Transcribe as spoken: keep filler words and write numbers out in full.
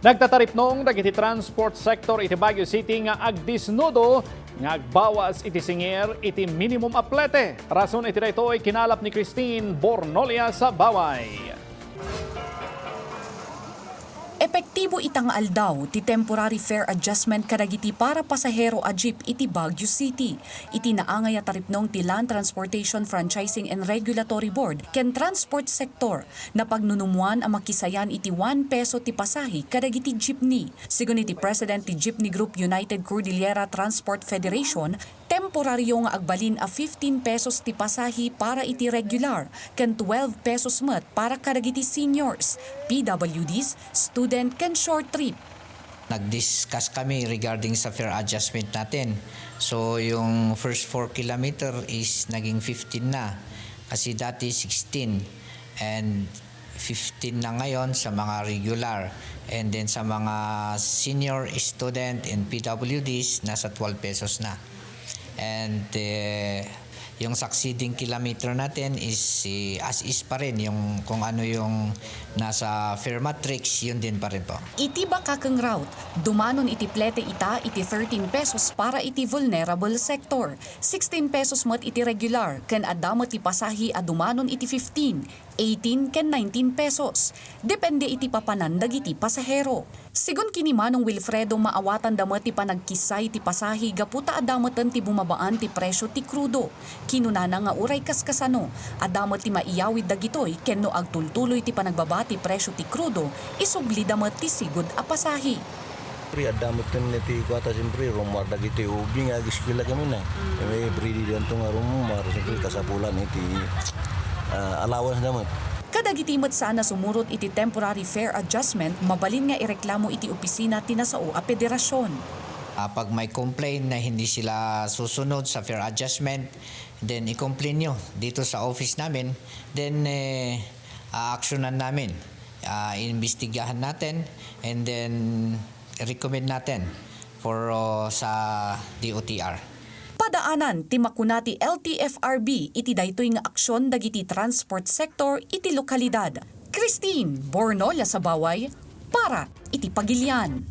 Nagtataripnong dagiti transport sector iti Baguio City nga agdisnudo nga agbawas iti singir iti minimum a plete. Rason iti daytoy, kinalap ni Christine Bornolia Sabaway. Epektibo ita nga aldaw ti temporary fare adjustment kadagiti para pasahero a jeep iti Baguio City. Iti naangay a taripnong ti Land Transportation Franchising and Regulatory Board ken Transport Sector, napagnunumuan a makisayan iti one peso ti pasahi kadagiti jeepney. Sigun iti President ti Jeepney Group United Cordillera Transport Federation, temporario nga agbalin a fifteen pesos ti pasahi para iti regular ken twelve pesos met para kadagiti seniors, P W Ds, student ken short trip. Nag-discuss kami regarding sa fare adjustment natin. So, yung first four kilometer is naging fifteen na. Kasi dati sixteen. And fifteen na ngayon sa mga regular. And then sa mga senior student and P W Ds, nasa twelve pesos na. And eh, yung succeeding kilometer natin is eh, as is pa rin. Yung kung ano yung nasa fare matrix, yun din pa rin po. Iti Bakakeng route, dumanon iti plete ita iti thirteen pesos para iti vulnerable sector, sixteen pesos met iti regular, ken adda met ti pasahi a dumanon iti fifteen, eighteen ken nineteen pesos, depende iti papanan dagiti pasahero. Sigun kini Manong Wilfredo, maawatanda met ti panagkissay ti pasahi gapu ta adda meten ti bumabaan ti presyo ti krudo. Kinunana nga uray kaskasano, adda met ti maiyawid dagitoy ken no agtultuloy ti panagbaba ti presyo ti krudo, isublida met ti sigud a pasahi. Siyempre, adda meten ti kuata, siyempre, rummuar dagiti ubi nga ageskuela kami na. Kami, everyday dianto nga rummuar, siyempre, kasapulan iti ah, allowance na met. Kadagiti met saan a sumurot iti temporary fare adjustment, mabalin nga ireklamo iti opisina ti nasao a federasyon. Ah, pag may complaint na hindi sila susunod sa fare adjustment, then i-complain nyo dito sa office namin, then eh, aaksyonan namin. Ah, iimbestigahan natin, and then recommend natin for uh, sa D O T R. Padaanan ti makuna ti L T F R B iti daytoy nga aksyon dagiti transport sector iti lokalidad. Christine Bornolia Sabaway para iti Pagilian.